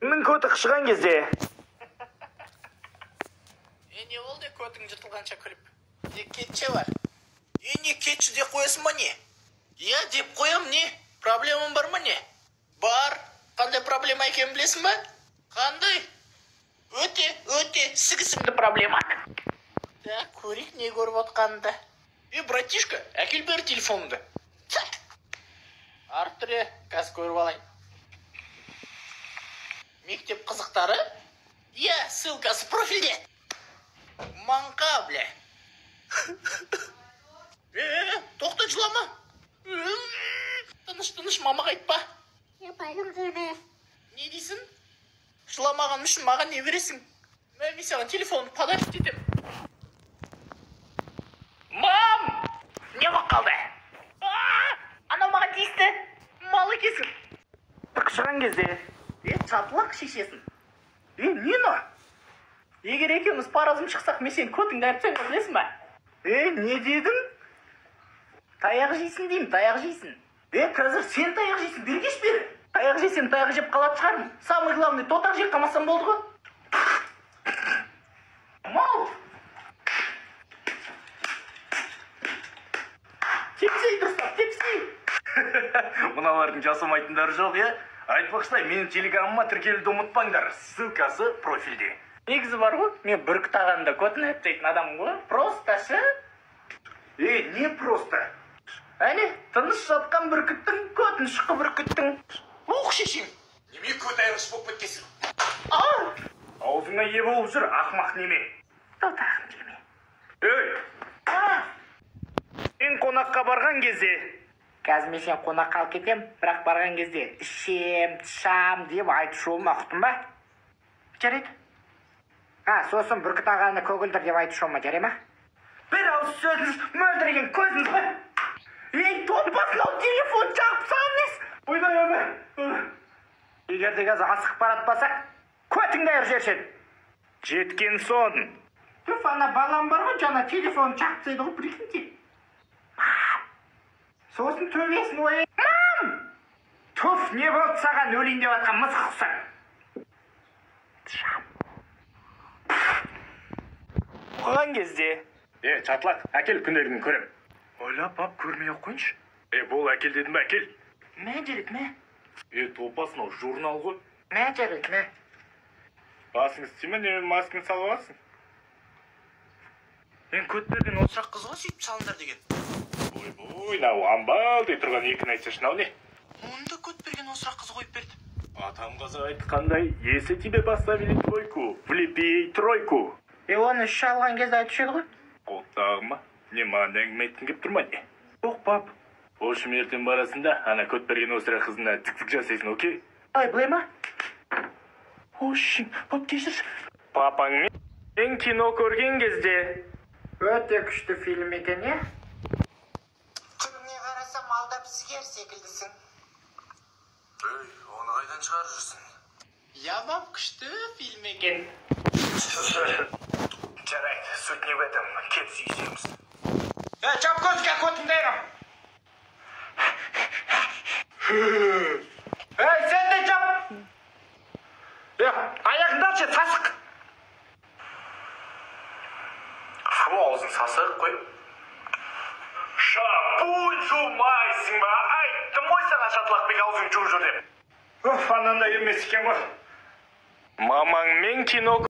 Көті қышыған кезде. Не болды, көтің жыртылғанша күліп? Не кетші бар? Не кетші деп қоясың ба не? Иә, деп қоям, не? Проблемам бар ма не? Бар. Қандай проблема екенін білесің ба? Қандай? Өте, өте сігісімді проблема. Так, көрейік не көріп отқанында. Братишка, әкел бері телефонымды. Артур, қазір көріп алайын. Мектеп қызықтары? Иә, ссылкасы профильде. Маңқа, бля. Тоқта, жылама. Тыныш, тыныш, мамаға айтпа. Не дейсің? Жыламаған үшін маған не бересің? Мен саған телефонымды подарить етемін. Мам! Не болып қалды? Анау маған тиісті. Мал екенсің. Қышыған кезде. Чатлақ шешесін. Не но? Егер екеуміз паразым шықсақ, мен сенің көтіңді айырып тастаймын, білесің ба? Не дедің? Таяқ жейсің деймін, таяқ жейсің. Қазір сен таяқ жейсің, бергеш бері. Таяқ жесем, таяқ жеп қалатын шығармын. Самый главный, тотақ жеп қалмасам болды ғой. Мал! Тепсей дұрыстап, тепсей. Мыналардың жасамайтындары жоқ, е? Айтпақшыдай, менің телеграмыма тіркелуді ұмытпаңдар. Ссылкасы профильде. Негізі бар ғой, мен бүркіт ағанды көтін әптейтін адаммын ғой. Просто шы. Не просто? Әне, тыныш жатқан бүркіттің, көтін шыққы бүркіттің. Ух, шешең. Неме көт айырғыш болып кеткенсің? Аузыңа ие болып жүр, ақмақ неме. Тотағым жеме. Ей! Мен қонаққа барған кезде. Қазір мен сен қонаққа алып кетем, бірақ барған кезде ішем, тышам деп айтушы болма, ұқтың ба? Жарайды. Сосын бүркіт ағаны көгілдір деп айтушы болма, жарай ма? Бір ауыз сөзіңіз мөлдіреген көзіңіз ғой. Ей, топас, мынау телефон жағып тастаған несі? Ойбай, ойбай. Егер де қазір асығып баратпасақ, көтіңді айырып жіберші. Жеткен сон. Түф, ана балам бар ғой, жаңа телефон жағып тастайды ғой, прикиньте. Сосын төбесін ой. Мам! Түф, не болды саған өлейін деп атқан мысық ұқсап. Тышам. Оқыған кезде. Чатлақ, әкел күнделігін көрем. Ойлап ап, көрмей ақ қойыншы. Бол, әкел дедім бе, әкел. Мә, жарайды, мә. Топас, мынау журнал ғой. Мә, жарайды, мә. Басың істей ме, немен масканы салып аласың? Мен көт берген осырақ қыз ғой, сөйтіп салыңдар деген. Ойбой, мынау амбал дей тұрған екіні айтсашы, мынау не? Оны да көт берген осырақ қыз қойып берді. Атам қазақ айтқандай, если тебе поставили двойку, влепи ей тройку. Оны үш алған кезде айтушы еді ғой. Қоттағы ма? Не, маған әңгіме айтқың кеп тұр ма, не? Жоқ, пап. В общем, ертең барасың да, ана көт берген осырақ қызына тік-тік жасайсың, окей? Ай, былай ма? Ошшың, пап, кешірші. Папаңмен кино көрген кезде. Өте күшті фильм екен, е? Түріңе қарасам, алдап сігер секілдісің. Ей, оны қайдан шығарып жүрсің? Я вам күшті фильм екен. Жарайды, суть не в этом. Кеп сүйісеміз. Жап көзге көтіңді айырам. Сен де жап. Аяғыңды алшы, сасық. Фу, аузың сасық қой. Шампунь жумайсың ба? Айттым ғой саған, Шатлақбек, аузың жуып жүр деп. Уф, анандай емес екен ғой. Мамаңмен кино